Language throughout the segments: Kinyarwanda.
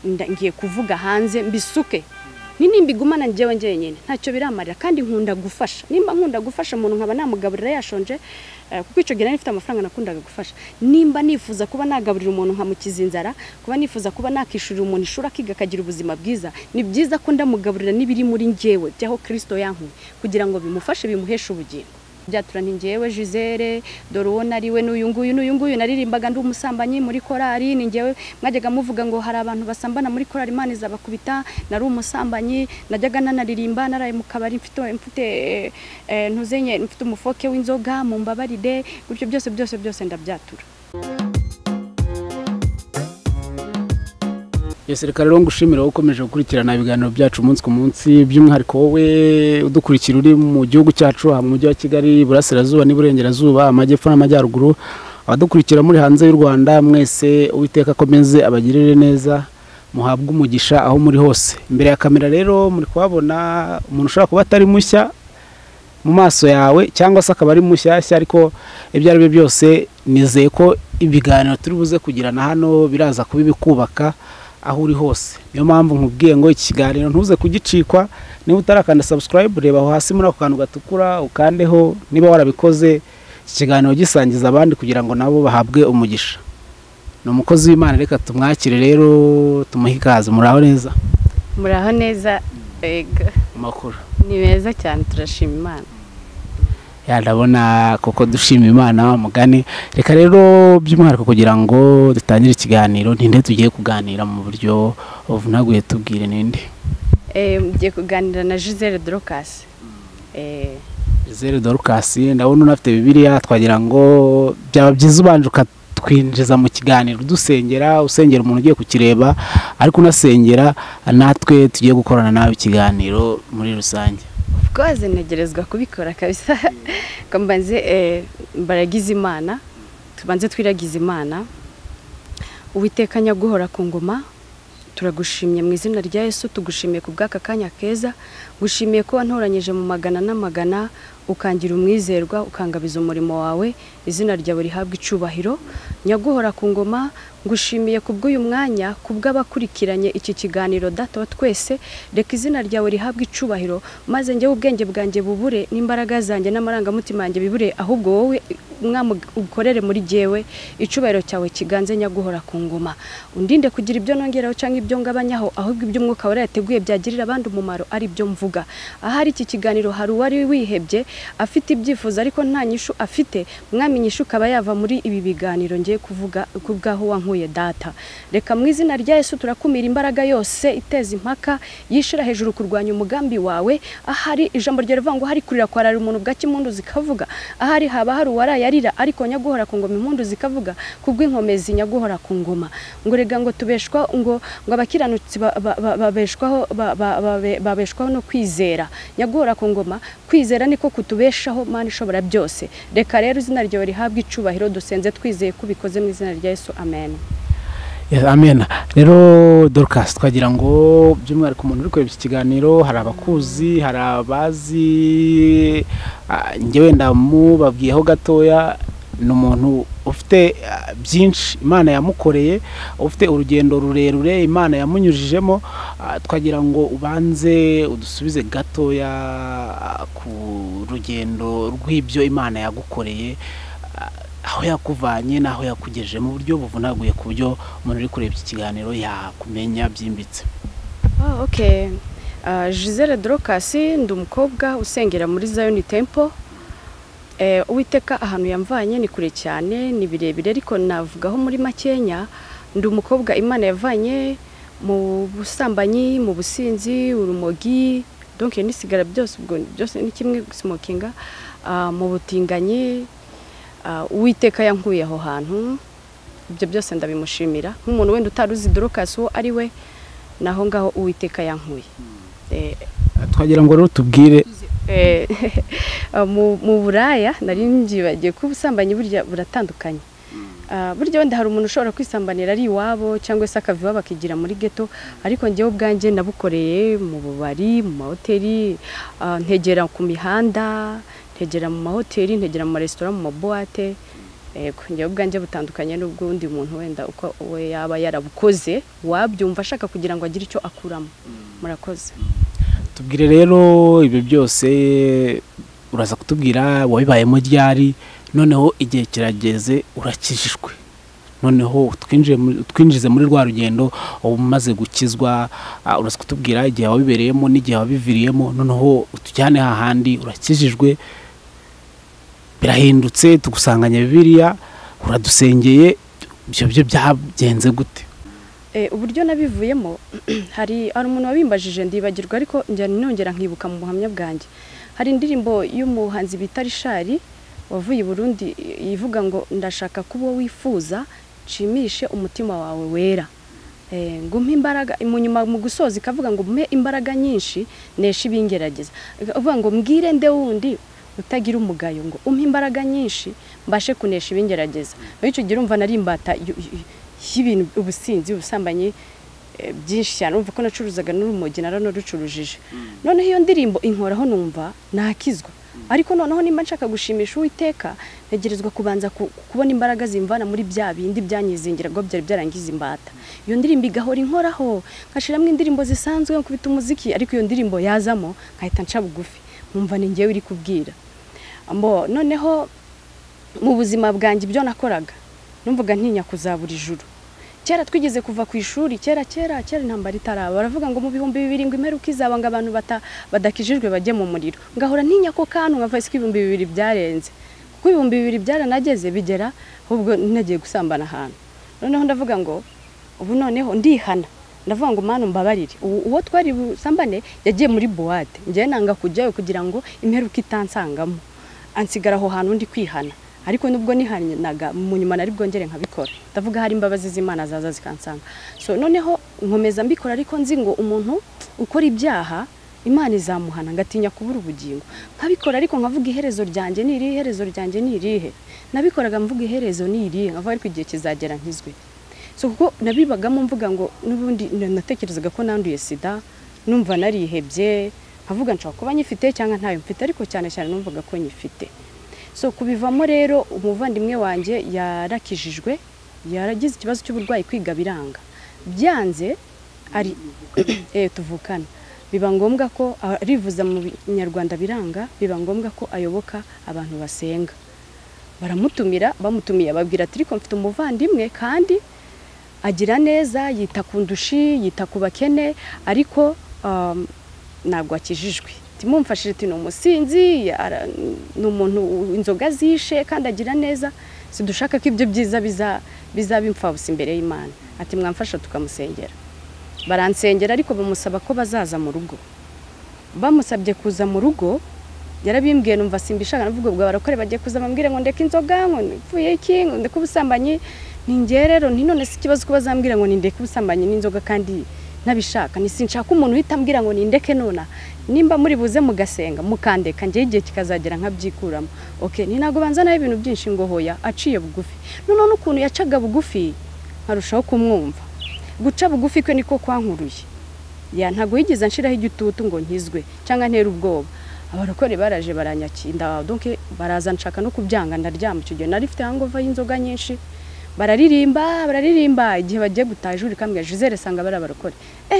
Ngiye kuvuga hanze mbisuke, nimbigumana njyewe njyenyine ntacyo biramarira. Kandi nkunda gufasha, nimba nkunda gufasha umuntu nkaba namugaburira yashonje, kuko icyo gihe nari mfite amafaranga nakundaga gufasha. Nimba nifuza kuba nagaburira umuntu nkamukiza inzara, kuba nifuza kuba nakishurira umuntu ishuri akiga akagira ubuzima bwiza, ni byiza ko ndamugaburira n'ibiri muri njyewe by'aho Kristo yankuye, kugira ngo bimufashe bimuheshe ubugingo. Byatura nti njyewe Gisele, dore uwo nariwe n'uyu nguyu n'uyu nguyu, naririmbaga ndi umusambanyi muri korari, ni njyewe mwajyaga muvuga ngo hari abantu basambana muri korari Imana izabakubita, nari umusambanyi, najyaga nanaririmba naraye mu kabari mfite ntuzenye, mfite umufoke w'inzoga, mumbabarire, gutyo byose byose byose ndabyatura. Yes, reka rero ngushimire wowe ukomeje gukurikirana ibiganiro byacu umunsi ku munsi, by'umwihariko wowe udukurikira uri mu gihugu cyacu, mu mujyi wa Kigali, Iburasirazuba n'Iburengerazuba, Amajyepfo n'Amajyaruguru, abadukurikira muri hanze y'u Rwanda mwese, Uwiteka akomeze abagirire neza, muhabwe umugisha aho muri hose. Imbere ya kamera rero muri kuhabona umuntu ushobora kuba atari mushya mu maso yawe cyangwa se akaba ari mushyashya, ariko ibyo ari byo byose nizeye ko ibiganiro turi buze kugirana hano biraza kuba ibikubaka aho uri hose. Niyo mpamvu nkubwiye ngo iki kiganiro ntuze kugicikwa. Niba utarakanda subscribe, reba aho hasi muri ako kantu gatukura ukandeho. Niba warabikoze, iki kiganiro gisangiza abandi kugira ngo nabo bahabwe umugisha. Ni umukozi w'Imana, reka tumwakire rero tumuhe ikaze. Muraho neza? Muraho neza. Ego. Amakuru ni meza cyane, turashima Imana. Ya, ndabona koko dushima Imana wa mugani. Reka rero by'umwihariko kugira ngo dutangire ikiganiro, ninde tugiye kuganira mu buryo buvunaguye, tubwire ninde? Mugiye kuganira na Gisele Dorcas. Gisele Dorcas, ndabona unafite Bibiliya, twagira ngo byaba byiza ubanje ukatwinjiza mu kiganiro dusengera, usengera umuntu ugiye kukireba, ariko unasengera natwe tugiye gukorana nawe ikiganiro muri rusange. Rwose ntegerezwa kubikora kabisa. Ko mbanze mbaragize Imana, tubanze twiragize Imana. Uwiteka nyaguhora ku ngoma, turagushimye mu izina rya Yesu, tugushimiye ku bw'aka kanya keza, gushimiye ko wantoranyije mu magana n'amagana, ukangira umwizerwa, ukangabiza umurimo wawe, izina ryawe rihabwa icubahiro. Nyaguhora ku ngoma, ngushimiye ku bw'uyu mwanya, ku bw'abakurikiranye iki kiganiro Data wa twese, reka izina ryawe rihabwe icubahiro, maze njyewe ubwenge bwanjye bubure n'imbaraga zanjye n'amarangamutima yanjye bibure, ahubwo wowe Mwami ukorere muri jyewe, icubahiro cyawe kiganze nyaguhora ku ngoma. Undinde kugira ibyo nongeraho cyangwa ibyo ngabanyaho, ahubwo ibyo Umwuka Wera yateguye byagirira abandi umumaro ari byo mvuga. Ahari iki kiganiro hari uwari wihebye afite ibyifuzo ariko nta nyishu afite, Mwami nyishu ukaba yava muri ibi biganiro ngiye kuvuga kubwaho wankuye Data. Reka mu izina rya Yesu turakumira imbaraga yose iteza impaka yishira hejuru kurwanya umugambi wawe. Ahari ijambo rye rivuga ngo hari kurira kwarara umuntu bwaki impundu zikavuga, ahari haba hari uwaraye arira ariko nyaguhora ku ngoma impundu zikavuga kubw'inkomezi nyaguhora ku ngoma. Ngo rega ngo tubeshwa ngo abakiranutsi babeshwaho babeshwaho no kwizera. Nyaguhora ku ngoma, kwizera niko kutubeshaho, Mana ishobora byose. Reka rero izina ryawe rihabwe icubahiro, dusenze twizeye kubikoze mu izina rya Yesu, amen. Amen. Rero Dorcas, twagira ngo by'umwihariko umuntu uri kureba iki kiganiro, hari abakuzi, hari abazi, njyewe ndamubabwiyeho gatoya, ni umuntu ufite byinshi Imana yamukoreye, ufite urugendo rurerure Imana yamunyujijemo. Twagira ngo ubanze udusubize gatoya ku rugendo rw'ibyo Imana yagukoreye, aho yakuvanye n'aho yakugejeje mu buryo buvunaguye, ku buryo umuntu uri kureba iki kiganiro yakumenya byimbitse. Okay. Gisele Dorcas, ndi umukobwa usengera muri Zion Temple. Uwiteka ahantu yamvanye ni kure cyane, ni birebire, ariko navugaho muri makenya. Ndi umukobwa Imana yavanye mu busambanyi, mu businzi, urumogi, donc nisigara byose, ubwo byose ni kimwe, smokinga, mu butinganyi. Uwiteka yankuye aho hantu, ibyo byose ndabimushimira. Nk'umuntu wenda utaruzi Dorcas uwo ari we, naho ngaho Uwiteka yankuye. Twagira ngo rero tubwire mu buraya nari mbyibagiye ko ubusambanyi burya buratandukanye. Burya wenda hari umuntu ushobora kwisambanira ari iwabo cyangwa se akava iwabo akigira muri ghetto, ariko njyewe ubwanjye nabukoreye mu bubari, mu mahoteli, ntegera ku mihanda, ntegera mu mahoteli, ntegera mu maresitora, mu maboate. Yego, njyewe ubwanjye butandukanye n'ubw'undi muntu wenda uko we yaba yarabukoze, wabyumva ashaka kugira ngo agire icyo akuramo. Murakoze. Tubwire rero ibyo byose uraza kutubwira wabibayemo ryari, noneho igihe kirageze urakijijwe, noneho twinjize muri rwa rugendo umaze gukizwa. Uraza kutubwira igihe wabibereyemo n'igihe wabiviriyemo, noneho utujyane hahandi urakijijwe birahindutse, tugusanganya Bibiliya, uradusengeye, ibyo byo byagenze gute? Uburyo nabivuyemo hari umuntu wabimbajije ndibagirwa, ariko njya nongera nkibuka mu buhamya bwanjye. Hari indirimbo y'umuhanzi bita Richard wavuye i Burundi ivuga ngo ndashaka kuba wifuza nshimishe umutima wawe wera, ngo umpe imbaraga. Mu nyuma mu gusoza ikavuga ngo umpe imbaraga nyinshi nesha ibingerageza, ikavuga ngo mbwire nde wundi utagira umugayo ngo umpe imbaraga nyinshi mbashe kunesha ibingerageza. Icyo gihe urumva nari imbata y'ibintu, ubusinzi, ubusambanyi byinshi cyane. Urumva ko nacuruzaga n'urumogi, naranarucurujije. Noneho iyo ndirimbo inkoraho numva nakizwa, ariko noneho nimba nshaka gushimisha Uwiteka ntegerezwa kubanza kubona imbaraga zimvana muri bya bindi byanyizingira ngo byari byarangiza imbata. Iyo ndirimbo igahora inkoraho, nkashiramo indirimbo zisanzwe, nkubita umuziki, ariko iyo ndirimbo yazamo nkahita nca bugufi nkumva ni njyewe iri kubwira. Ambo noneho mu buzima bwanjye ibyo nakoraga numvaga ntinya kuzabura ijuru. Kera twigeze kuva ku ishuri, kera kera kera intambara itaraba, baravuga ngo mu 2000 ngo imperuka izaba, ngo abantu badakijijwe bajye mu muriro. Ngahora ntinya ko kantu nkava isi 2000 byarenze, kuko 2000 byaranageze bigera ahubwo nagiye gusambana ahantu. Noneho ndavuga ngo ubu noneho ndihana, ndavuga ngo Mana umbabarire, uwo twari busambane yagiye muri boîte, njye nanga kujyayo kugira ngo imperuka itansangamo, ansigara aho hantu ndi kwihana. Ariko nubwo nihanaga mu nyuma nari bwongere nkabikora, ndavuga hari imbabazi z'Imana zaza zikansanga. So noneho nkomeza mbikora, ariko nzi ngo umuntu ukora ibyaha Imana izamuhana, ngatinya kubura ubugingo. Nkabikora ariko nkavuga iherezo ryanjye ni irihe, iherezo ryanjye ni irihe. Nabikoraga mvuga iherezo ni irihe, nkavuga ariko igihe kizagera nkizwe. So kuko nabibagamo mvuga ngo nubundi natekerezaga ko nanduye sida, numva narihebye, nkavuga nshobora kuba nyifite cyangwa ntayo mfite, ariko cyane cyane numvaga ko nyifite. So kubivamo rero, umuvandimwe wanjye yarakijijwe, yaragize ikibazo cy'uburwayi, kwiga biranga, byanze ari tuvukana, biba ngombwa ko arivuza mu Nyarwanda biranga, biba ngombwa ko ayoboka abantu basenga. Baramutumira, bamutumiye ababwira ati ariko mfite umuvandimwe kandi agira neza, yita ku ndushi, yita ku bakene, ariko ntabwo akijijwe. Timumfashije ati ni umusinzi, ni umuntu inzoga zishe kandi agira neza, sidushaka ko ibyo byiza bizaba imfabusa imbere y'Imana. Ati mwamfasha tukamusengera. Baransengera, ariko bamusaba ko bazaza mu rugo. Bamusabye kuza mu rugo, yarabimbwiye numva simbishaka, navuga ubwo barakore bagiye kuza bambwire ngo ndeke inzoga, ngo nipfuye iki, ngo ndeke ubusambanyi. Ni njye rero nti none si ikibazo ko bazambwira ngo nindeke ubusambanyi n'inzoga kandi ntabishaka, ni sinshaka umuntu uhita ambwira ngo nindeke nona, nimba muri buze mugasenga mukandeka njye igihe kikazagera nkabyikuramo. Okay, ni nago banza nayo ibintu byinshi ngo hoya aciye bugufi. None ukuntu yacaga bugufi nkarushaho kumwumva. Guca bugufi kwe niko kwankuruye. Ya ntago yigeze anshiraho igitutu ngo nkizwe cyangwa ntera ubwoba. Abarokore baraje baranyakinda, donc baraza nshaka no kubyanga, ndaryama. Icyo gihe nari mfite hangover y'inzoga nyinshi. Bararirimba bararirimba, igihe bagiye gutaha ijuru kambwira Gisele sanga barabarokore.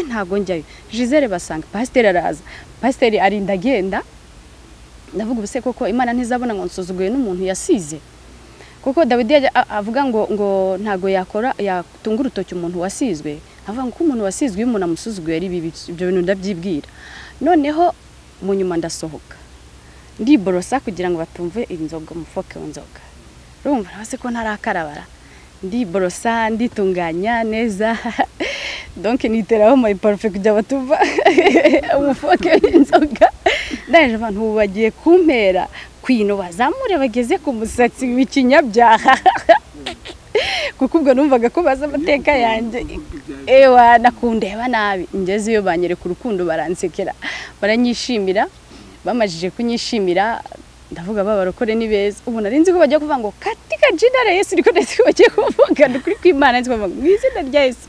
Ntago njyayo. Gisele basanga pasiteri araza, pasiteri arinda agenda. Ndavuga ubuse koko Imana ntizabona ngo nsuzuguye n'umuntu yasize. Kuko Dawidi avuga ngo ntago yakora yatunga urutoki umuntu wasizwe, avuga ngo umuntu wasizwe iyo umuntu amusuzuguye ari bibi. Ibyo bintu ndabyibwira. Noneho mu nyuma ndasohoka ndiborosa kugira ngo batumve inzoga, umufoke w'inzoga. Urumva nabase ko ntarakarabara, ndiborosa nditunganya neza, donc niteraho my parfum kugira batumva umufoke w'inzoga. Ndaje abantu bagiye kumpera kwino bazamure bageze ku musatsi w'ikinyabyaha, kuko ubwo numvaga ko baza amateka yanjye. Ewa nakundeba nabi, ngeze iyo banyereka urukundo baransekera, baranyishimira. Bamajije kunyishimira ndavuga babarokore ni beza. Ubu nari nzi ko bagiye kuvuga ngo katika jina la Yesu, niko nzi ko bagiye kuvuga ndukuri kw'Imana, nzi ko bavuga mu izina rya Yesu.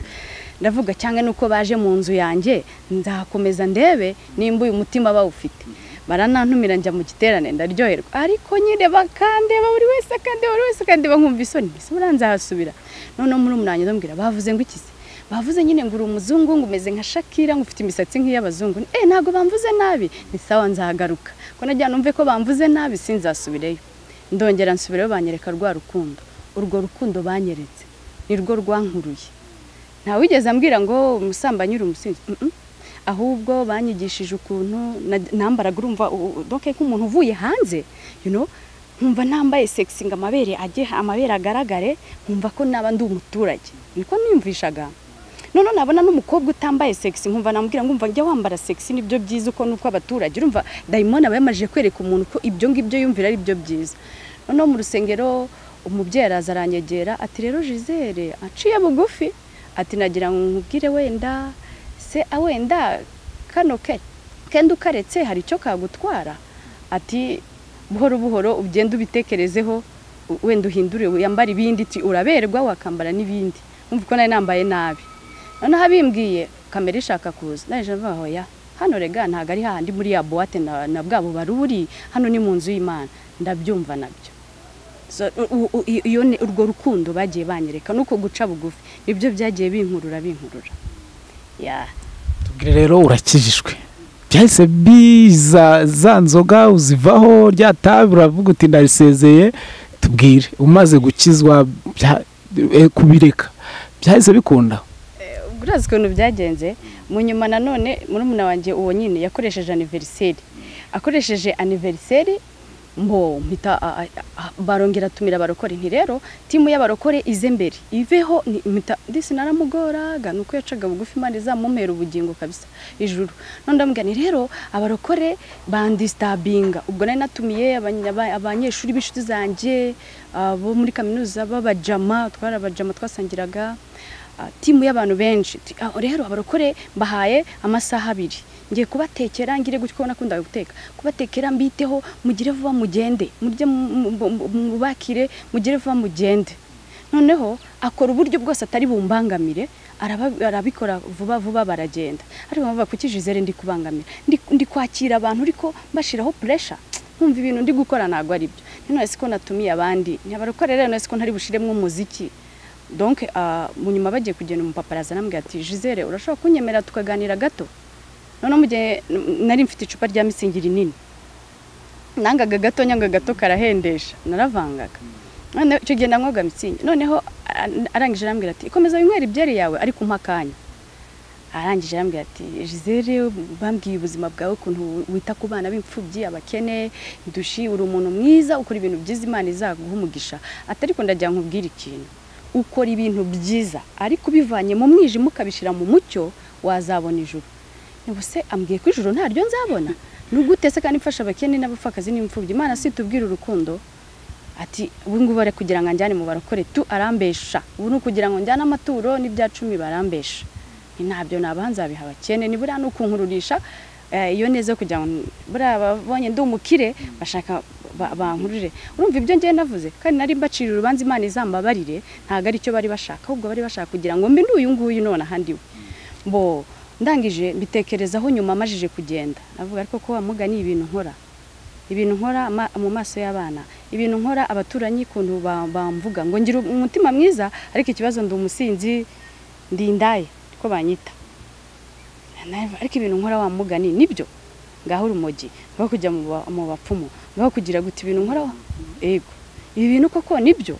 Ndavuga cyangwa nuko baje mu nzu yanjye nzakomeza ndebe nimba uyu mutima bawufite. Baranantumira njya mu giterane ndaryoherwa, ariko nyine bakandeba buri wese akandeba buri wese akandeba, nkumva isoni, ese buriya nzahasubira? Noneho muri umunange ndamubwira, bavuze ngo iki se? Bavuze nyine ngo uri umuzungu, ngo umeze nka Shakira, ngo ufite imisatsi nk'iy'abazungu. Ntabwo bamvuze nabi, ni sawa nzahagaruka. Ko najya numve ko bamvuze nabi sinzasubireyo. Ndongera nsubirayo, banyereka rwa rukundo. Urwo rukundo banyeretse nirwo rwankuruye. Ntawigeze ambwira ngo umusambanyi uri umusinzi. Ahubwo banyigishije ukuntu nambaraga, urumva donc nk'umuntu uvuye hanze, you know, nkumva ntambaye sexy ngo amabere ajye, amabere agaragare, nkumva ko naba ndi umuturage, niko niyumvishaga. None nabona n'umukobwa utambaye sexy nkumva namubwira ngo umva njya wambara sexy nibyo byiza, uko nuko abaturage, urumva dayimoni aba yamajije kwereka umuntu ko ibyo ngibyo yumvira ari byo byiza. Noneho mu rusengero umubyeyi araza aranyegera ati rero Gisele, aciye bugufi ati nagira ngo nkubwire wenda se wenda kano kenda ukaretse hari icyo kagutwara, ati buhoro buhoro ugende ubitekerezeho, wenda uhindure wambara ibindi, ati uraberwa wakambara n'ibindi. Umva uko nari nambaye nabi. Noneho abimbwiye kamera ishaka kuza, naje mvuga hoya hano rega ntago ari hahandi muri ya boîte na bwabo baruri, hano ni mu nzu y'Imana, ndabyumva nabyo. So, iyo ni urwo rukundo bagiye banyereka nuko guca bugufi nibyo byagiye binkurura. Ya tubwire rero, urakijijwe byahise biza za nzoga uzivaho, rya tabi uravuga uti ndarisezeye. Tubwire umaze gukizwa kubireka byahise bikunda? Urazi ukuntu byagenze. Mu nyuma nanone murumuna wanjye uwo nyine yakoresheje anniversaire, akoresheje anniversaire mbo mpita barongera tumira abarokore, nti rero timu y'abarokore ize mbere iveho, mpita ndisi naramugoraga nuko yacaga bugufi, Imana izamumpera ubugingo kabisa ijuru. None ndamubwira nti rero abarokore bandistabinga, ubwo nari natumiye abanyeshuri b'inshuti zanjye bo muri kaminuza b'abajama, twari abajama twasangiraga, timu y'abantu benshi. Rero abarokore mbahaye amasaha abiri, ngiye kubatekera, ngire gutyo nakundaga guteka, kubatekera mbiteho, mugire vuba mugende, murye mubakire, mugire vuba mugende. Noneho akora uburyo bwose atari bumbangamire, arabikora vuba vuba baragenda. Ariko bavuga kuki Gisele ndi kubangamira, ndi kwakira abantu ariko mbashiraho pressure, nkumva ibintu ndi gukora ntago ari byo. None siko natumiye abandi nyabarokore rero, none siko ntari bushiremwe umuziki. Donc mu nyuma bagiye kugenda, umupaparaza arambwira ati Gisele urashobora kunyemera tukaganira gato? Noneho mu gihe nari mfite icupa rya mitsingi rinini, nangaga gato, nyanga gato karahendesha, naravangaga. Noneho icyo gihe nanywaga mitsingi. Noneho arangije arambwira ati komeza winywera ibyeri yawe ariko umpa akanya. Arangije arambwira ati Gisele bambwiye ubuzima bwawe ukuntu wita ku bana b'imfubyi, abakene, ndushi, uri umuntu mwiza, ukora ibintu byiza, Imana izaguha umugisha. Ati ariko ndagira nkubwire ikintu, ukora ibintu byiza ariko ubivanye mu mwijima ukabishira mu mucyo wazabona ijuru. Ubuse ambwiye ko ijuru ntaryo nzabona? Nugute se kandi mfasha abakene n'abapfakazi n'imfubyi? Imana si tubwira urukundo. Ati ubu ngubu bare kugira ngo njyane mu barokore tu arambesha, ubu ni ukugira ngo njyane amaturo n'ibya 10 barambesha, ntabyo nabanza biha abakene, ni buriya nukunkururisha iyo neza kugira ngo buriya babonye ndi umukire bashaka bankurure. Urumva ibyo ngiye navuze kandi nari mbacira urubanza, Imana izambabarire, ntago ari cyo bari bashaka, ahubwo bari bashaka kugira ngo mbe nduyu nguyu none ahandi we. Mbo ndangije mbitekerezaho nyuma amajije kugenda, navuga ariko ko wamugani ibintu nkora, ibintu nkora mu maso y'abana, ibintu nkora abaturanyi kuntu bamvuga ngo ngira umutima mwiza, ariko ikibazo ndi umusinzi, ndi indaye ko banyita, ariko ibintu nkora wamugani nibyo, ngaho urumogi, ngaho kujya mu bapfumu, ngaho kugira guti ibintu nkora yego ibi bintu koko nibyo,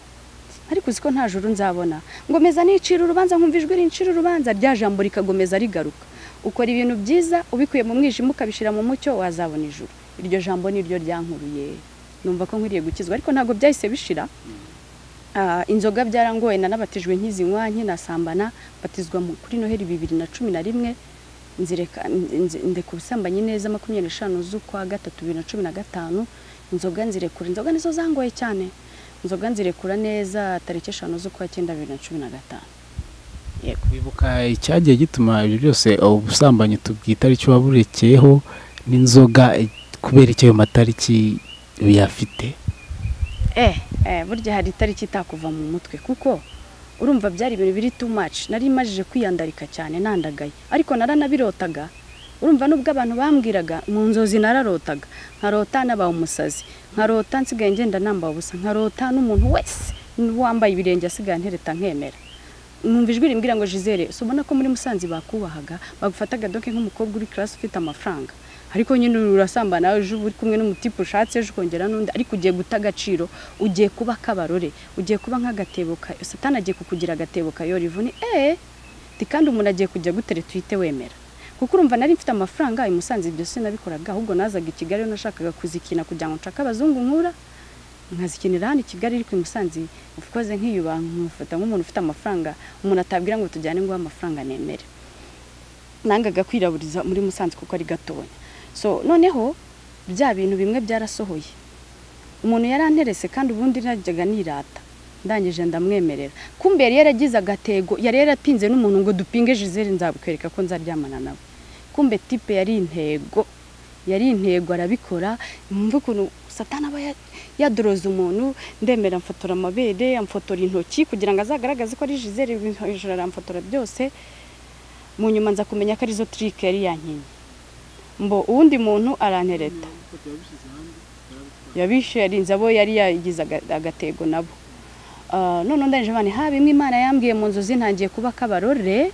ariko uziko nta juru nzabona. Ngomeza nicira urubanza, nkumva ijwi rincira urubanza, rya jambo rikagomeza rigaruka. Ukora ibintu byiza ubikuye mu mwijima ukabishira mu mucyo wazabona ijuru. Iryo jambo niryo ryankuruye, numva ko nkwiriye gukizwa, ariko ntago byahise bishira. Inzoga byarangoye, nanabatijwe nkizinywa nkinasambana, batizwa kuri Noheli 2011, nzireka ndeka ubusambanyi neza 25 z'ukwa gatatu 2015, inzoga nzirekura. Inzoga nizo zangoye cyane, inzoga nzirekura neza tariki 5 z'ukwa 9 2015. Yego. Wibuka icyagiye gituma ibyo byose ubusambanyi tubwita ari cyo waburekeyeho n'inzoga, kubera icyo ayo matariki uyafite? Burya hari itariki itakuva mu mutwe, kuko urumva byari ibintu biri too much, nari majije kwiyandarika cyane nandagaye, ariko naranabirotaga. Urumva nubwo abantu bambwiraga mu nzozi nararotaga, nkarota nabaye umusazi, nkarota nsigaye ngenda nambaye ubusa, nkarota n'umuntu wese wambaye ibirenge asigaye ntereta nkemera. Numva ijwi rimbwira ngo Gisele, so ubona ko muri Musanze bakubahaga, bagufataga doke nk'umukobwa uri class ufite amafaranga, ariko nyine urasambana ejo uri kumwe n'umutipe ushatse ejo ukongera n'undi, ariko ugiye guta agaciro, ugiye kuba kabarore, ugiye kuba nk'agatebo ka Satani, agiye kukugira agatebo kayora ivuni. Kandi umuntu agiye kujya gutere tuhite wemera, kuko urumva nari mfite amafaranga i Musanze, ibyo sinabikoraga, ahubwo nazaga i Kigali nashakaga kuzikina kugira ngo nshake abazungu nkura nkazikinira hano i Kigali. Ariko i Musanze ukoze nkiyubaha nkumufata nk'umuntu ufite amafaranga, umuntu atabwira ngo tujyane ngo amafaranga nemere. Nangaga kwiraburiza muri Musanze kuko ari gatonya. So noneho bya bintu bimwe byarasohoye, umuntu yaranterese kandi ubundi najyaga nirata, ndangije ndamwemerera. Kumbe yari yaragize agatego, yari yarapinze n'umuntu ngo dupinge Gisele nzabikwereka ko nzaryamana nawe. Kumbe type yari intego, yari intego, arabikora. Mwumva ukuntu Satani aba yadoroza umuntu. Ndemera, amfotora amabere, amfotora intoki kugira ngo azagaragaze ko ari Gisele, hejuru aramfotora byose. Mu nyuma nza kumenya ko arizo trick yari yankinye. Mbo uwundi muntu arantereta, yabishe yarinze abo yari yagize agatego nabo. None ndangije bane ha bimwe Imana yambwiye mu nzozi, ntangiye kuba kabarore.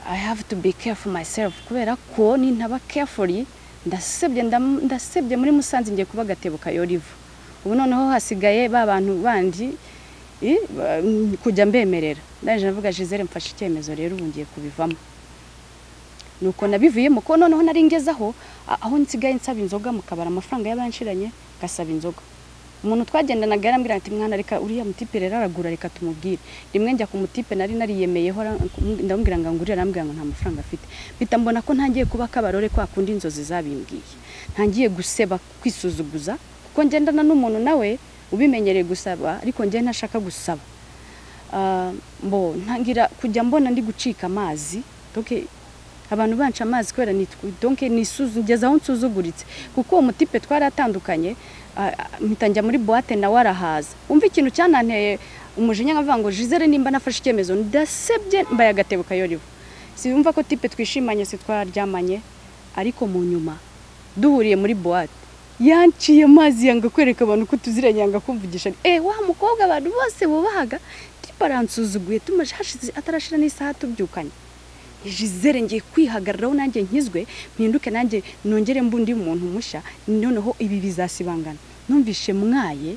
I have to be careful myself, kubera ko nintaba carefully ndasebye, ndasebye muri Musanze, ngiye kuba agatebo kayora ivu. Ubu noneho hasigaye ba bantu bandi kujya mbemerera. Ndangije ndavuga Gisele, mfashe icyemezo rero, ubu ngiye kubivamo. Nuko nabivuyemo, ko noneho nari ngezaho aho nsigaye nsaba inzoga mu kabari, amafaranga y'abanshiranye ngasaba inzoga. Umuntu twagendanaga yarambwira ati mwana reka uriya mutipe rero aragura, reka tumubwire. Rimwe njya ku mutipe nari nariyemeyeho, ndamubwira ngo ngurire, arambwira ngo nta mafaranga afite. Mpita mbona ko ntangiye kuba kabarore kwa kundi inzozi zabimbwiye, ntangiye guseba, kwisuzuguza, kuko ngendana n'umuntu nawe ubimenyereye gusaba, ariko njye ntashaka gusaba. Mbo ntangira kujya mbona ndi gucika amazi, donc abantu banca amazi kubera donc nisuzugeza aho nsuzuguritse, kuko uwo mutipe twaratandukanye. Mpita njya muri boîte nawe arahaza. Umva ikintu cyananteye umujinya, nkavuga ngo Gisele, nimba nafashe icyemezo ndasebye, mbaye agatebo kayora ivu. Simva ko type twishimanye, si twaryamanye, ariko mu nyuma duhuriye muri boîte yanciye amazi, yanga kwereka abantu ko tuziranye, yanga kumvugisha. Wa mukobwa abantu bose bubahaga, type aransuzuguye, tumaje hashize atarashira n'isaha tubyukanye. Gisele, ngiye kwihagararaho nanjye nkizwe, mpinduke nanjye nongere mbe undi muntu mushya, noneho ibi bizasibangana. Numvishe mwaye,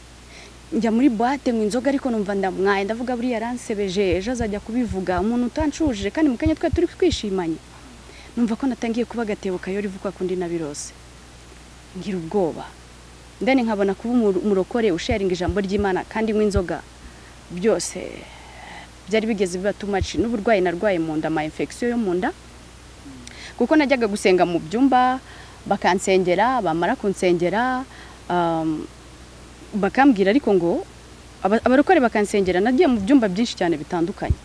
njya muri boîte ngo inzoga, ariko numva ndamwaye, ndavuga buriya yaransebeje, ejo azajya kubivuga, umuntu utanshuje kandi mu kanya twari turi twishimanye. Numva ko natangiye kuba agatebo kayora ivu kwa kundi nabirose, ngira ubwoba. Ndani nkabona kuba umurokore usharinga ijambo ry'Imana kandi nywa inzoga, byose byari bigeze biba too much. N'uburwayi narwaye mu nda, ama infection yo mu nda, kuko najyaga gusenga mu byumba bakansengera, bamara kunsengera bakambwira ariko ngo abarokore bakansengera. Nagiye mu byumba byinshi cyane bitandukanye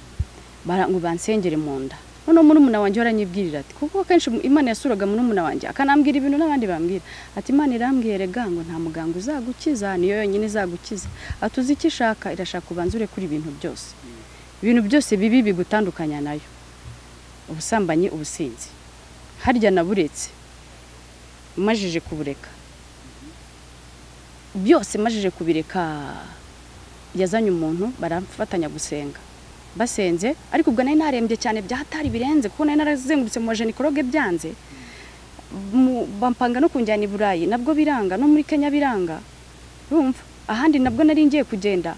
ngo bansengere mu nda. Noneho murumuna wanjye aranyibwirira ati, kuko akenshi Imana yasuraga murumuna wanjye akanambwira ibintu n'abandi bambwira, ati Imana irambwiye rega ngo nta muganga uzagukiza, niyo yonyine izagukiza. Ati uzi icyo ishaka? Irashaka ubanza urekure ibintu byose, ibintu byose bibi bigutandukanya nayo, ubusambanyi, ubusinzi. Harya naburetse, majije kubureka byose, majije kubireka, yazanye umuntu barafatanya gusenga. Basenze, ariko ubwo nari narembye cyane byahatari birenze, kuko nari narazengurutse mu gynécologue byanze, bampanga no kunjyana i Burayi nabwo biranga, no muri Kenya biranga, urumva ahandi nabwo nari ngiye kugenda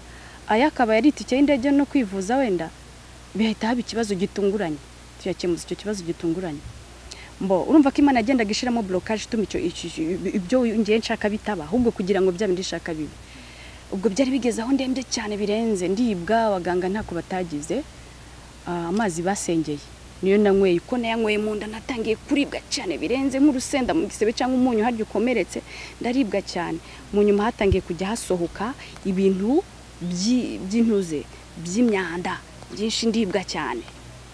aya akaba yari itike y'indege no kwivuza, wenda bihita haba ikibazo gitunguranye, tuyakemuza icyo kibazo gitunguranye. Mbo urumva ko Imana yagendaga ishiramo blocage ituma icyo ibyo ngiye nshaka bitaba, ahubwo kugira ngo bya bindi nshaka bibe. Ubwo byari bigeze aho ndembye cyane birenze, ndibwa, abaganga ntako batagize. Amazi basengeye niyo nanyweye, uko nayanyweye mu nda natangiye kuribwa cyane birenze, nk'urusenda mu gisebe cyangwa umunyu harya ukomeretse, ndaribwa cyane. Mu nyuma hatangiye kujya hasohoka ibintu by'intuze by'imyanda byinshi, ndibwa cyane,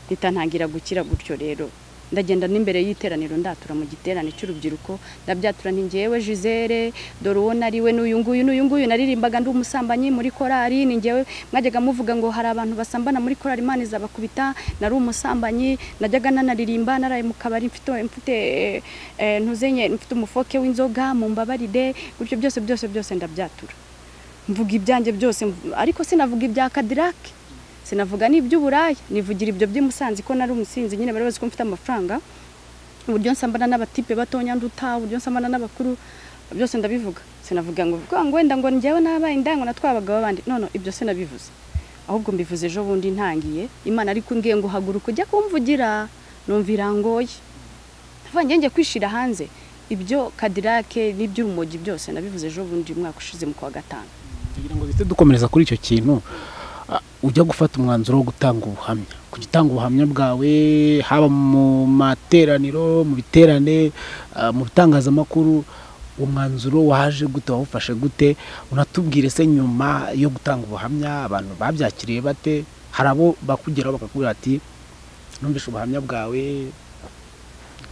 mpita ntangira gukira gutyo rero. Ndagenda n'imbere y'iteraniro ndatura mu giterane cy'urubyiruko, ndabyatura nti ngewe Gisele, dore uwo nariwe n'uyu nguyu n'uyu nguyu, naririmbaga ndi umusambanyi muri korari, ni ngewe mwajyaga muvuga ngo hari abantu basambana muri korari Imana izabakubita, nari umusambanyi, najyaga nanaririmba naraye mu kabari mfite ntuzenye mfite umufoke w'inzoga, mumbabarire, gutyo byose byose byose ndabyatura. Mvuga ibyanjye byose, ariko sinavuga ibya Cadillac, sinavuga n'iby'uburaya, nivugira ibyo by'Imusanze ko nari umusinzi nyine, bari bazi ko mfite amafaranga, uburyo nsambana n'abatipe batonya nduta, uburyo nsambana n'abakuru, byose ndabivuga. Sinavuga ngo wenda ngo njyewe nabaye indango natwabaga abandi, no ibyo sinabivuze, ahubwo mbivuze ejo bundi ntangiye Imana ariko ngiye ngo haguruka ujya kumvugira, numva irangoye, ndavuga ngiye kwishira hanze ibyo Cadillac n'iby'urumogi byose nabivuze ejo bundi umwaka ushize mu kwa gatanu. Kugira ngo duhite dukomereza kuri icyo kintu, ujya gufata umwanzuro wo gutanga ubuhamya, kugitanga ubuhamya bwawe haba mu materaniro, mu biterane, mu bitangazamakuru, umwanzuro waje gute, wawufashe gute? Unatubwire se nyuma yo gutanga ubuhamya abantu babyakiriye bate? Hari abo bakugeraho bakakubwira ati numvise ubuhamya bwawe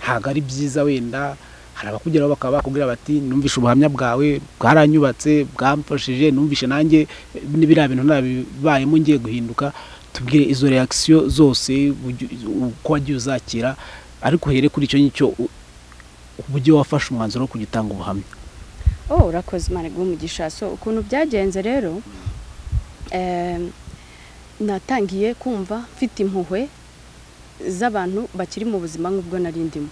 ntabwo ari byiza wenda, hari abakugeraho bakaba bakubwira bati numvise ubuhamya bwawe bwaranyubatse, bwamfashije, numvise nanjye n'ibiriya bintu nabibayemo ngiye guhinduka. Tubwire izo reaction zose uko wagiye uzakira, ariko uhere kuri icyo ngicyo uburyo wafashe umwanzuro wo kugitanga ubuhamya. Oh, urakoze Imana iguhe umugisha. So ukuntu byagenze rero, natangiye kumva mfite impuhwe z'abantu bakiri mu buzima nk'ubwo nari ndimo.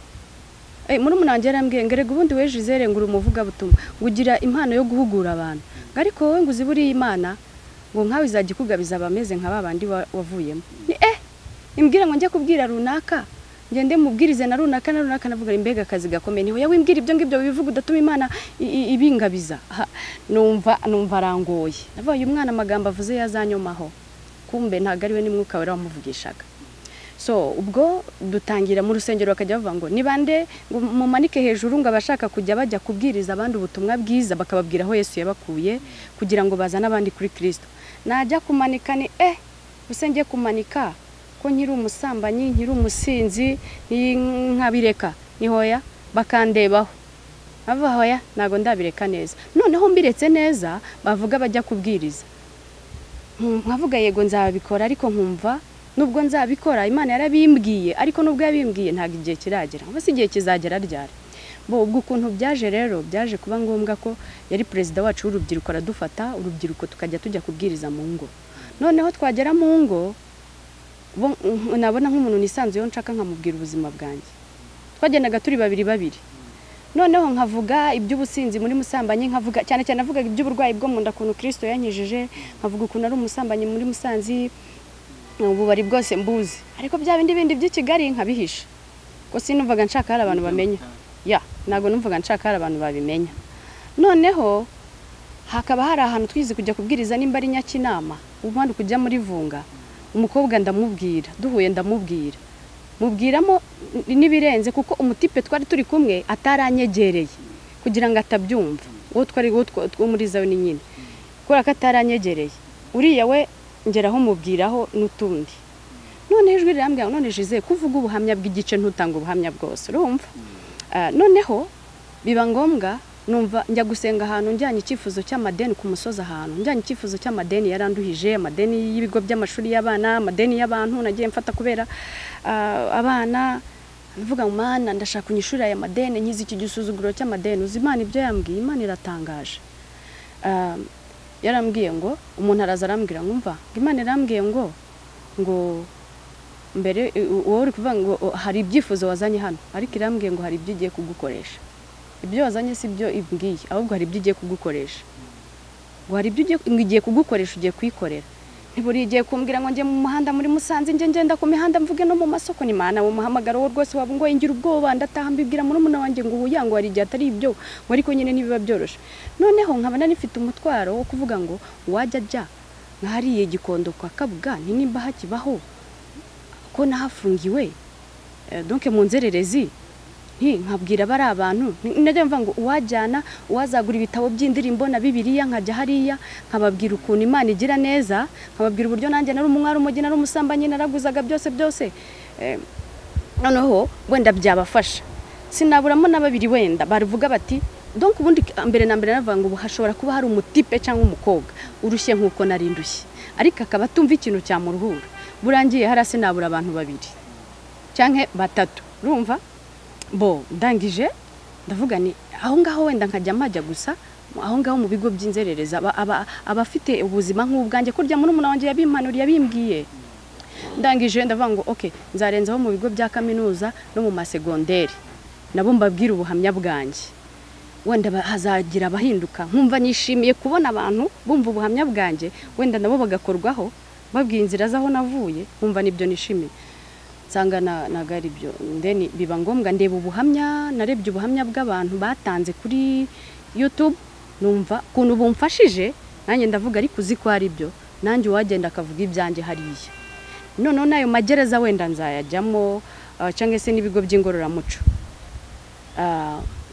Murumuna wanjye yarambwiye ngo erega ubundi we Gisele ngo uri umuvugabutumwa, ngo ugira impano yo guhugura abantu, ngo ariko wowe ngo uzi buriya Imana ngo nkawe izajya ikugabiza abameze nka babandi wavuyemo. Ni imbwira ngo njye kubwira runaka, ngende mubwirize na runaka na runaka, navuga imbega akazi gakomeye, ntihoya wimbwira ibyo ngibyo bivuga udatuma Imana ibingabiza. Numva arangoye, navuga uyu mwana amagambo avuze yazanyomaho, kumbe ntago ari we n'umwuka wera wamuvugishaga. So ubwo dutangira mu rusengero bakajya bavuga ngo nibande ngo mumanike hejuru ngo abashaka kujya bajya kubwiriza abandi ubutumwa bwiza bakababwira aho Yesu yabakuye kugira ngo bazane abandi kuri Kristo. Najya kumanika ni use ngiye kumanika ko nkiri umusambanyi, nkiri umusinzi, nkabireka, ni hoya bakandebaho, bavuga hoya ntago ndabireka neza. Noneho mbiretse neza bavuga bajya kubwiriza, nkavuga yego nzabikora, ariko nkumva nubwo nzabikora Imana yarabimbwiye, ariko nubwo yabimbwiye ntago igihe kiragera, ubwo si igihe kizagera ryari. Bo ubwo ukuntu byaje rero, byaje kuba ngombwa ko yari perezida wacu w'urubyiruko aradufata urubyiruko tukajya tujya kubwiriza mu ngo. Noneho twagera mu ngo nabona nk'umuntu nisanzuyeho nshaka nkamubwira ubuzima bwanjye, twagendaga turi babiri babiri. Noneho nkavuga iby'ubusinzi muri Musambanyi, nkavuga cyane cyane navugaga iby'uburwayi bwo mu nda ukuntu Kristo yankijije, nkavuga ukuntu ari umusambanyi muri Musanzi, ububari bwose mbuzi, ariko bya bindi bindi by'i Kigali nkabihisha, ko sinumvaga nshaka hari abantu bamenya. Ya ntago numvaga nshaka hari abantu babimenya. Noneho hakaba hari ahantu twize kujya kubwiriza nimba ari Nyakinama, ubundi kujya muri Vunga, umukobwa ndamubwira, duhuye ndamubwira, mubwiramo n'ibirenze kuko umutipe twari turi kumwe ataranyegereye kugira ngo atabyumva, uwo twari wo muri zawe ni nyine, kubera ko ataranyegereye uriya we ngeraho mubwiraho n'utundi. None ijwi rirambwira none Gisele kuvuga ubuhamya bw'igice ntutanga ubuhamya bwose, urumva? Noneho biba ngombwa numva njya gusenga ahantu njyanye icyifuzo cy'amadeni ku musozi, ahantu njyanye icyifuzo cy'amadeni yaranduhije, amadeni y'ibigo by'amashuri y'abana, amadeni y'abantu nagiye mfata kubera abana, mvuga Mana ndashaka kunyishurira aya madeni, nkizi iki gisuzuguro cy'amadeni. Uzi Imana ibyo yambwiye, Imana iratangaje. Yarambwiye ngo umuntu araza arambwira ngo umva Imana irambwiye ngo mbere wowe uri kuvuga ngo hari ibyifuzo wazanye hano, ariko irambwiye ngo hari ibyo igiye kugukoresha, ibyo wazanye si byo ibwiye, ahubwo hari ibyo igiye kugukoresha, ngo hari ibyo igiye kugukoresha ugiye kuyikorera. Ntiburi igiye kumbwira ngo njye mu muhanda muri Musanze, njye ngenda ku mihanda mvuge no mu masoko, ni Mana wo muhamagaro wo rwose waba ngo ngira ubwoba, ndataha mbibwira murumuna wanjye ngo uya ngo hari igihe atari ibyo, ngo ariko nyine ntibiba byoroshe. Noneho nkaba nari mfite umutwaro wo kuvuga ngo wajya ajya nkahariye Gikondo kwa Kabuga, nti nimba hakibaho ko nahafungiwe, donc mu nzererezi, nkabwira bari abantu, najya mvuga ngo uwajyana uwazagura ibitabo by'indirimbo na Bibiliya nkajya hariya nkababwira ukuntu Imana igira neza, nkababwira uburyo nanjye nari umwari umugi, nari umusambanyi, naraguzaga byose byose. Noneho wenda byabafasha, sinaburamo na babiri wenda baruvuga bati donc ubundi mbere na mbere navuga ngo ubu hashobora kuba hari umutipe cyangwa umukobwa urushye nkuko nari ndushye, ariko akaba atumva ikintu cyamuruhura. Burangiye hariya sinabura abantu babiri cyangwa batatu, urumva? Bo ndangije ndavuga ni aho ngaho wenda nkajya mpajya gusa aho ngaho mu bigo by'inzererezi abafite ubuzima nk'ubwanjye, kurya murumuna wanjye yabimpanuriye yabimbwiye. Ndangije ndavuga ngo okay, nzarenzaho mu bigo bya kaminuza no mu masegonderi nabo mbabwira ubuhamya bwanjye, wenda hazagira abahinduka. Nkumva nishimiye kubona abantu bumva ubuhamya bwanjye, wenda nabo bagakorwaho babwiye inzira z'aho navuye, nkumva nibyo nishimiye. Nsanga ntago ari byo. Then biba ngombwa ndeba ubuhamya, narebye ubuhamya bw'abantu batanze kuri YouTube, numva ukuntu bumfashije, nanjye ndavuga ariko uzi ko ari byo, nanjye uwagenda akavuga ibyanjye hariya. Noneho n'ayo magereza wenda nzayajyamo, cyangwa se n'ibigo by'ingororamuco.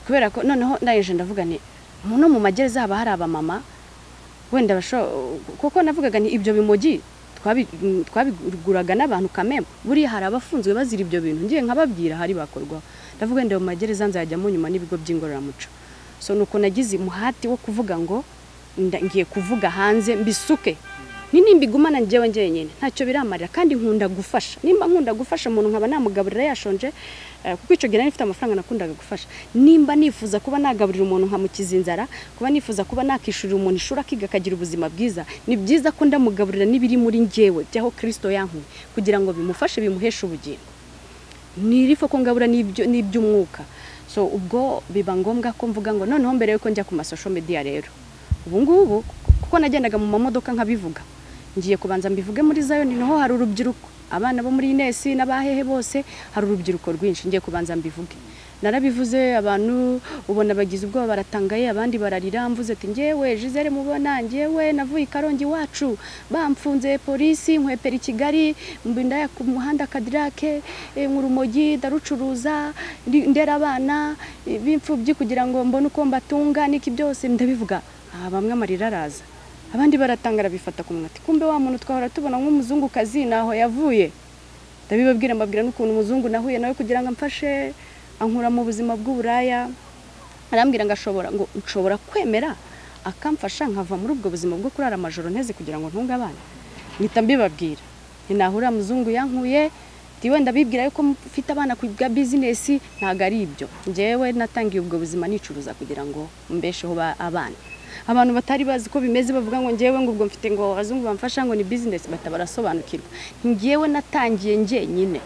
Kubera ko noneho ndangije ndavuga nti no mu magereza haba hari abamama wenda kuko navugaga nti ibyo bimogi twabiguraga n'abantu kameme, buriya hari abafunzwe bazira ibyo bintu, ngiye nkababwira hari bakorwaho. Ndavuga ndeba mu magereza nzayajyamo nyuma n'ibigo by'ingororamuco. So nuko nagize umuhati wo kuvuga ngo ngiye kuvuga hanze mbisuke, nimbigumana njyewe njyenyine ntacyo biramarira, kandi nkunda gufasha. Nimba nkunda gufasha umuntu nkaba namugaburira yashonje, kuko icyo gihe nari mfite amafaranga nakundaga gufasha. Nimba nifuza kuba nagaburira umuntu nkamukiza inzara, kuba nifuza kuba nakishurira umuntu ishuri akiga akagira ubuzima bwiza, ni byiza ko ndamugaburira n'ibiri muri njyewe by'aho Kristo yankuye, kugira ngo bimufashe bimuheshe ubugingo. Nirifo ko ngabura n'iby'umwuka. So ubwo biba ngombwa ko mvuga ngo noneho mbere yuko njya ku ma social media rero, ubu ngubu kuko nagendaga mu mamodoka nkabivuga, ngiye kubanza mbivuge muri Zion, niho hari urubyiruko, abana bo muri Ines n'abahehe bose hari urubyiruko rwinshi, ngiye kubanza mbivuge. Narabivuze abantu ubona bagize ubwoba baratangaye, abandi bararira. Mvuze ati njyewe Gisele mubona, njyewe navuye i Karongi iwacu bamfunze polisi nkwepera i Kigali, mbindaya ku muhanda Kadirake, nkurumogi ndarucuruza, ndera abana b'imfubyi kugira ngo mbone uko mbatunga niki byose ndabivuga. Bamwe amarira araza, abandi baratangara bifata ku munwa, kumbe wa muntu twahora tubona nk'umuzungukazi naho yavuye. Ndabibabwira mbabwira n'ukuntu umuzungu nahuye nawe kugira ngo amfashe ankura mu buzima bw'uburaya, arambwira ngo ashobora, ngo nshobora kwemera akamfasha nkava muri ubwo buzima bwo kurara amajoro nteze kugira ngo ntunge abana. Mpita mbibabwira nti nahura muzungu yankuye, nti wenda bibwira yuko mfite abana ku bwa business, ntago ari ibyo. Njyewe natangiye ubwo buzima nicuruza kugira ngo mbesheho abana. Abantu batari bazi ko bimeze bavuga ngo njyewe ngo ubwo mfite ngo abazungu bamfasha ngo ni business, batabarasobanukirwa. Njyewe natangiye njyenyine,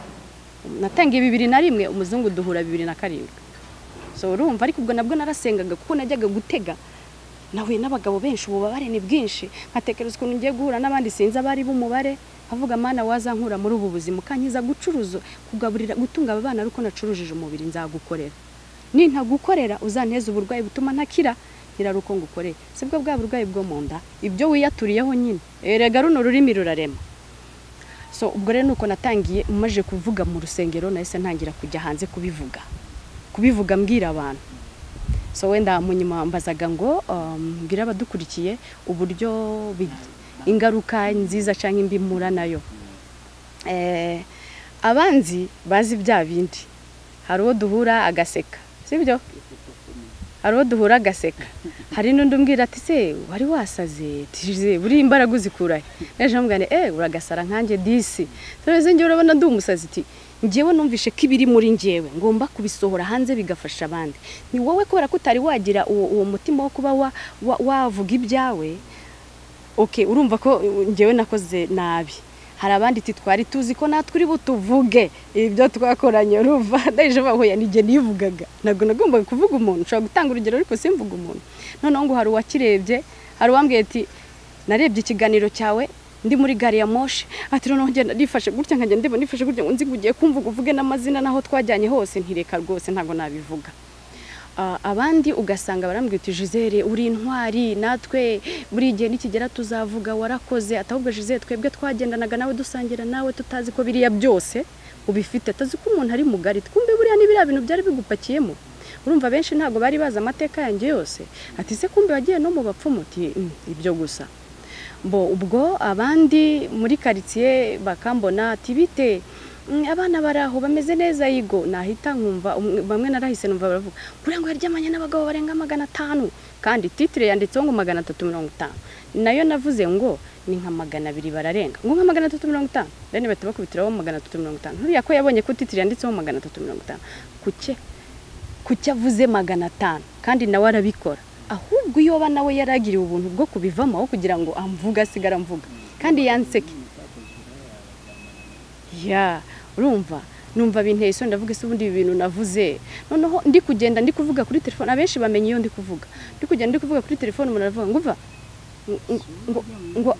natangiye 2001, umuzungu duhura 2007. So urumva, ariko ubwo nabwo narasengaga kuko najyaga gutega, nahuye n'abagabo benshi, ububabare ni bwinshi, nkatekereza ukuntu ngiye guhura n'abandi sinzi abari b'umubare, avuga mana wazankura muri ubu buzima ukankiza gucuruza, kugaburira, gutunga aba bana ariko nacurujije umubiri nzagukorera, nintagukorera uzanteza uburwayi butuma ntakira, nkira uko ngukoreye. Sibwo bwa burwayi bwo mu nda, ibyo wiyaturiyeho nyine, erega runo rurimi rurarema. So ubwo rero nuko natangiye, maje kuvuga mu rusengero, nahise ntangira kujya hanze kubivuga, kubivuga mbwira abantu. So wenda munyuma mbazaga ngo mbwira abadukurikiye uburyo ingaruka nziza cyangwa imbi mpura nayo. Abanzi bazi bya bindi, hari uwo duhura agaseka, sibyo? Hari uwo duhura agaseka, hari n'undi umbwira ati se wari wasaze, tize buri imbaraga uzikura he? Naje mugane uragasara nkanjye disi, tureze njye urabona ndi umusazi, ati njyewe numvishe ko ibiri muri njyewe ngomba kubisohora hanze bigafasha abandi. Ni wowe kubera ko utari wagira uwo mutima wo kuba wavuga ibyawe, okay, urumva ko njyewe nakoze nabi. Hari abandi twari tuzi ko natwe uri butuvuge ibyo twakoranye, urumva ndaje bahuye nige nivugaga, ntabwo nagombaga kuvuga umuntu, nshobora gutanga urugero ariko simvuga umuntu. Noneho ngo hari uwakirebye, hari uwambwiye ati narebye ikiganiro cyawe ndi muri gari ya moshi, ati noneho ngenda nifashe gutya nkajya ndeba nifashe gutya ngo nzi ugiye kumvuga uvuge n'amazina naho twajyanye hose, ntireka rwose ntabwo nabivuga. Abandi ugasanga barambwira uti Gisele uri intwari, natwe buri gihe nikigera tuzavuga warakoze, atahubwo Gisele twebwe twagendanaga nawe dusangira nawe tutazi ko biriya byose ubifite, atazi ko umuntu ari mugari, twumbe buriya ni biriya bintu byari bigupakiyemo. Urumva benshi ntago bari bazi amateka yanjye yose, ati se kumbe wagiye no mu bapfumu, uti ibyo gusa. Bo ubwo abandi muri quartier bakambona ati bite, Abana baraho bameze neza yigo, nahita nkumva bamwe narahise numva baravuga buriya ngo yaryamanye n'abagabo barenga 500, kandi titre yanditseho ngo 350, nayo navuze ngo ni nka 200 bararenga, ngo nka 350, then bahita bakubitiraho 350. Nturiya ko yabonye ko titre yanditseho 350, kuki avuze 500 kandi nawe arabikora? Ahubwo iyo ba nawe yaragiriye ubuntu bwo kubivamo aho kugira ngo amvuga asigara mvuga kandi yanseke. Ya urumva numva binteye isoni, ndavuga ese ubundi ibi bintu navuze. Noneho ndi kugenda ndi kuvuga kuri telefone, abenshi bamenye iyo ndi kuvuga, ndi kugenda ndi kuvuga kuri telefone, umuntu aravuga ngo uva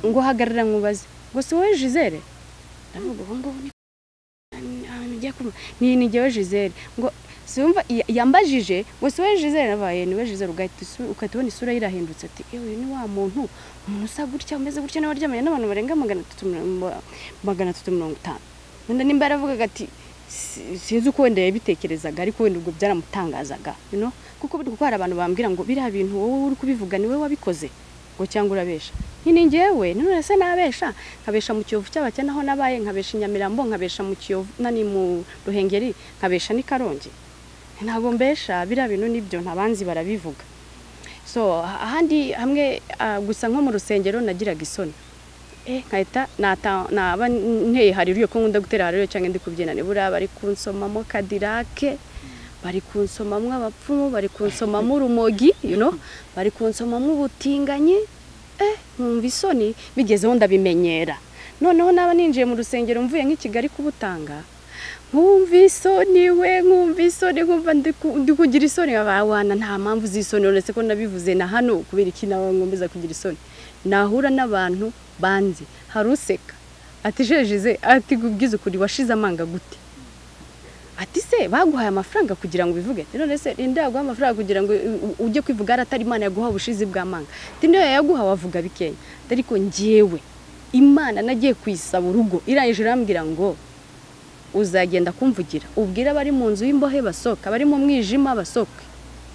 ngo hagarara nkubaze, ngo si wowe Gisele? Ndavuga ubu ngubu ni njyewe Gisele. Ngo siumva yambajije ngo si wowe Gisele? Nabaye ni we Gisele. Ugahita ubona isura irahindutse, ati ewe ni wa muntu usa gutya umeze gutya nawe waryamanye n'abantu barenga 350. Wenda nimba yaravugaga ati sinzi uko wenda yabitekerezaga, ariko wenda ubwo byaramutangazaga, you know, kuko hari abantu bambwira ngo biriya bintu wowe uri kubivuga ni wowe wabikoze, ngo cyangwa urabesha. Nyine njyewe none se nabesha, nkabesha mu Kiyovu cy'abakene aho nabaye, nkabesha Nyamirambo, nkabesha mu Kiyovu nani mu Ruhengeri, nkabesha ni Karongi. Ntabwo mbesha, biriya bintu nibyo ntabanzi barabivuga. So ahandi hamwe gusa nko mu rusengero nagiraga isoni, nkahita naba nteye hariruye ko nkunda gutera hariruye cyangwa ndi kubyina, nibura bari kunsomamo kadirake, bari kunsomamo abapfumu, bari kunsomamo urumogi, you know, bari kunsomamo ubutinganyi, nkumva isoni bigezeho ndabimenyera. Noneho naba ninjiye mu rusengero mvuye nk'i Kigali kubutanga, nkumva isoni we, nkumva isoni, nkumva ndi kugira isoni. Abawana nta mpamvu z'isoni, uretse ko nabivuze na hano kubera iki nawe nkomeza kugira isoni. Nahura n'abantu banzi, haruseka ati jejize, ati kubwiza ukuri washize amanga gute? Ati se baguhaye amafaranga kugira ngo ubivuge? None se ninde yaguha amafaranga kugira ngo ujye kwivuga atari Imana yaguha ubushizi bw'amanga? Ati niyo yaguha wavuga bikenya. Ariko njyewe Imana nagiye kuyisaba urugo, irangije irambwira ngo uzagenda kumvugira, ubwira abari mu nzu y'imbohe basohoka, abari mu mwijima basohoke.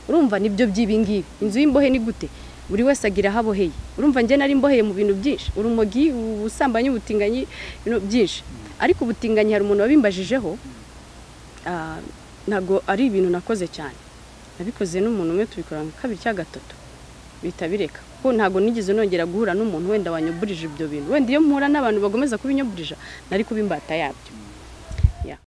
Urumva nibyo by'ibingibi. Inzu y'imbohe ni gute? Buri wese agira aho aboheye. Urumva njye nari mboheye mu bintu byinshi, urumogi, ubusambanyi, ubutinganyi, ibintu byinshi. Ariko ubutinganyi hari umuntu wabimbajijeho, ntago ari ibintu nakoze cyane, nabikoze n'umuntu umwe tubikora nka kabiri cyangwa gatatu bita bireka, kuko ntago nigeze nongera guhura n'umuntu wenda wanyoburije ibyo bintu. Wenda iyo mpura n'abantu bagomeza kubinyoburija nari kubimbata yabyo.